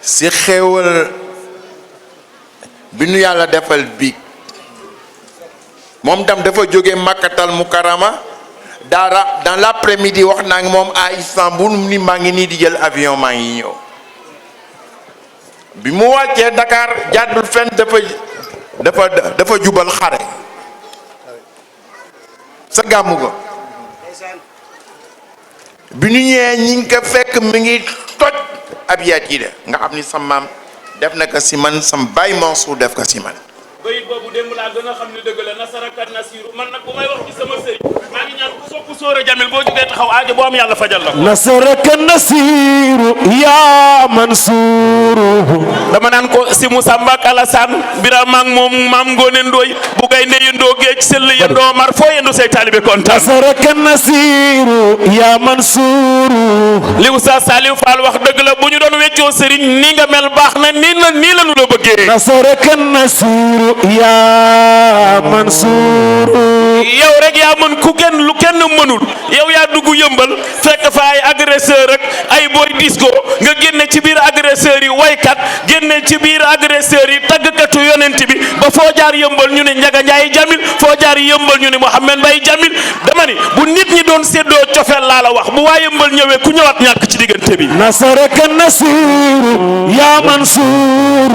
si xéewal bi nu yàlla defal biig moom tam dafa jóge Makkatal Mukarrama dans l'après-midi wax naa ngi moom à Istanbul ni maa ngi nii di jël avion maa ngi ñëw bi mu wàccee Dakar jàddul fenn dafa jubal xare sa gàmmu ko bi ñu ñëwee ñi ngi ko fekk mi ngi toj ab yaat yi de nga xam ni sa maam def na ko si man sam Baye Mansour def ko si man bayit boobu démb laa gën a xam ne dëgg la nasarakat nasiru man nag bu may wax ci sama sëriñ maa ngi ñaan ku sopp Sóora Jamil boo jógee taxaw aajo boo am yàlla fajal la ko nasaraka nasiru ya mansuru dama naan ko si Moussa Mbak Alassane Birama ak moom maam Ngone Ndoy bu gaynde yëndoo géej sell yëndoo mar foo yëndu say taalibe kontaan nasaraka nasiru ya mansuru li Oustaz Saliou Fall wax dëgg la bu ñu doon weccoo sëriñ ni nga mel baax na nii la nu la bëggee nasaraka nasiru ya Mansour yow rek yaa mën ku lu kenn mënul yow yaa dugg yëmbal fekk fa ay agresseur rek ay boy disco nga génne ci biir agresseurs yi waykat génne ci biir agresseurs yi tàggkatu yonent bi ba foo jaar yëmbal ñu ne Njaga Njaay Jamil foo jaar yëmbal ñu ne Mouhamed Mbaye Jamil dama ni bu nit ñi doon séddoo cofeel laa la wax bu waa yëmbal ñëwee ku ñëwaat ñàkk ci diggante bi nasaraka nasiru ya Mansour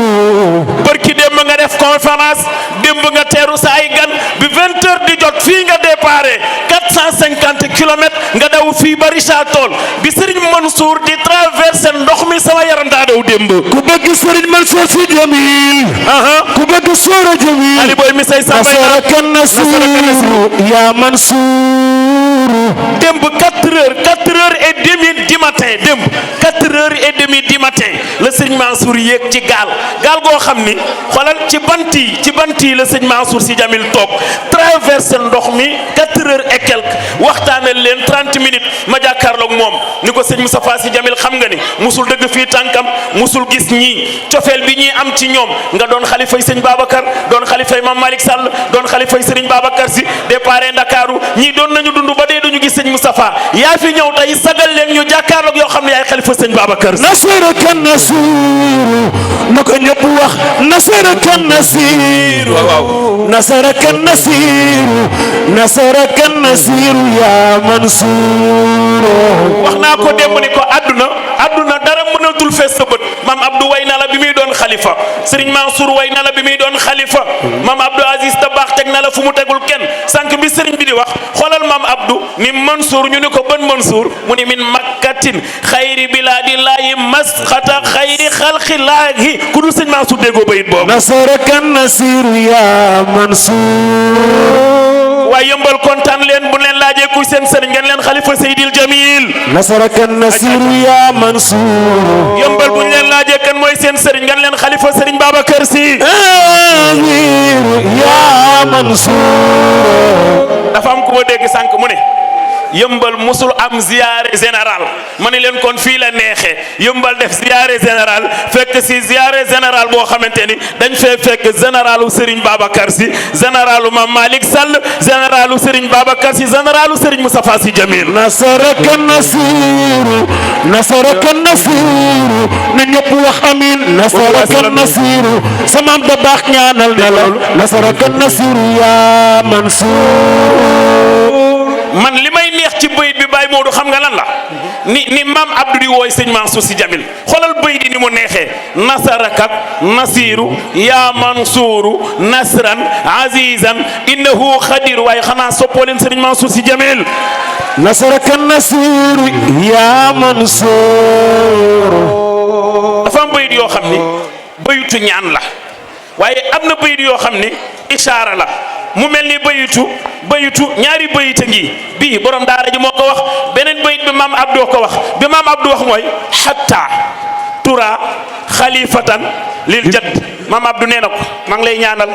barki démb nga def conférence démb nga teeru sa ay gan bi 20 heures di jot fii nga déparé 450 kilomètres nga daw fii ba Richard Toll bi Serigne Mansour di traversé ndox mi sama yaram daa daw démb ku bëgg Serigne Mansour si Jamil ku bëgg Sóora Jamil Ali Boy mi say nasaraka nasiru ya Mansour démb 4h30 du matin démb 4h30 du matin la Serigne Mansour yéeg ci gaal goo xam ni xoolal ci bant yi la Serigne Mansour si Jamil toog traversé ndox mi 4h et quelque waxtaanal leen 30 minutes ma jàkkaarloog moom ni ko sëñ Moustapha Sy Jamil xam nga ni musul dëgg fii tànkam musul gis ñii cofeel bi ñuy am ci ñoom nga doon xalifay sëñ Babacar doon xalifay Mame Malick Sall doon xalifay Serigne Babacar Sy déparé Ndakaaru ñii doon nañu dund ba dee duñu gis sëñ Moustapha yaa fi ñëw tey sagal leen ñu jàkkaarloog yoo xam ne yaay xalifa sëñ Babacar Sy nasaraka nasiru na ko ñëpp wax nasaraka nasiru waaw nasaraka nasiru ya Mansour wax naa ko démb ni ko adduna dara mënatul fees sa bët maam Abdou way na la bi muy doon xalifa Serigne Mansour way na la bi muy doon xalifa maam Abdou Aziz Dabakh teg na la fu mu tegul kenn sànq bi Serigne bi di wax xoolal maam Abdou ni Mansour ñu ni ko ban Mansour mu ni min makkatin xayri bilaadillahi masxata xayri xalqillaahi ku dul Serigne Mansour déggoo bayit boobu nasaraka nasiru ya Mansour waaye yëmbal kontaan leen bu leen laajee kuy seen sëriñ ngeen leen xalifa Seydil Jamil nasaraka nasiru ya Mansour yëmbal bu ñu leen laajee kan mooy seen sëriñ ngeen leen xalifa Serigne Babacar Sy ya Mansour dafa am ku ma dégg sànq mu ne yëmbal musul am ziyaare général ma ne leen kon fii la neexee yëmbal def ziyaare général fekk si ziyaare général boo xamante ni dañ fee fekk généralu Serigne Babacar Sy généralu Mame Malick Sall généralu Serigne Babacar Sy généralu Serigne Moustapha Sy Jamil nasaraka nasiru na ñëpp wax amin nasaraka nasiru sama da baax ñaanal na la nasaraka nasiru ya Mansour man li may neex ci bayit bi Baye Modou xam nga lan la ni maam Abdou di wooy sëñ Mansour Sy Jamil xoolal bayit yi ni mu neexee nasarakat nasiru ya Mansouru nasran azizan innahu xadir waaye xanaa soppoo leen sëriñ Mansour Sy Jamil nasaraka nasiru ya Mansour dafa am bayit yoo xam ni bayitu ñaan la waaye am na bayit yoo xam ni ishaara la mu mel ni bayitu ñaari bayit a ngi bii borom daara ji moo ko wax beneen bayit bi maam Abdou ko wax bi maam Abdou wax mooy hatta tura xalifatan lil jadd maam Abdou nee na ko maa ngi lay ñaanal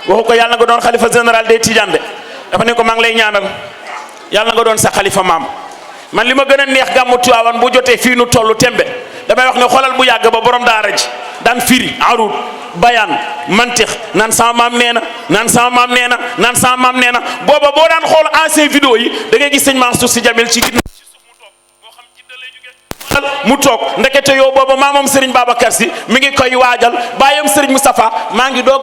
waxu ko yàlla nga doon xalifa général des Tidianes de dafa ne ko maa ngi lay ñaanal yàlla nga doon sa xalifa maam man li ma gën a neex gàmmu Tiwaawan bu jotee fii nu tollu tembe damay wax ne xoolal bu yàgg ba borom daara ji daan firi arut bayaan mantix naan sama maam nee na naan sama maam nee na naan sama maam nee na booba boo daan xool ancien vidéo yi da ngay gis sëñ Mansour Sy Jamil ci ginnaaw ci suuf mu toog boo xam ci da lay jógee toogal mu toog ndekete yow booba maamam Serigne Babacar Sy mi ngi koy waajal baayam Serigne Moustapha maa ngi doog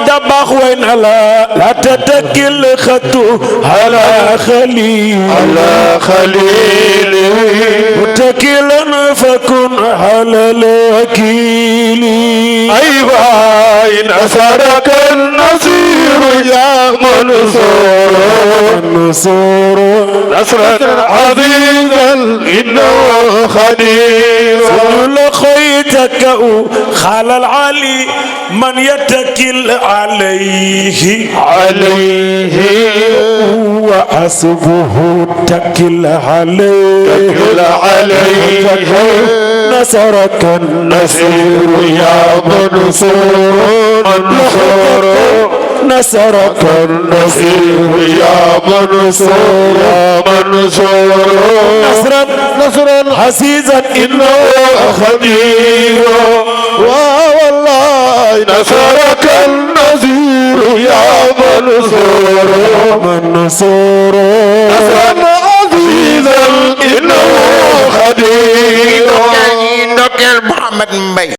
da baax way na la tatakil xatu ala خليل متكلا فكن على الوكيل أيوة إن أسرك النصير يا منصور نصرا عظيما إنه خدير لقيتك خال العلي من يتكل عليه وحسبه تكل عليه نصرك النصير يا منصور نصرك النصير يا منصور نصرا حسيزا إنه خدير والله نصرك النصير يا منصور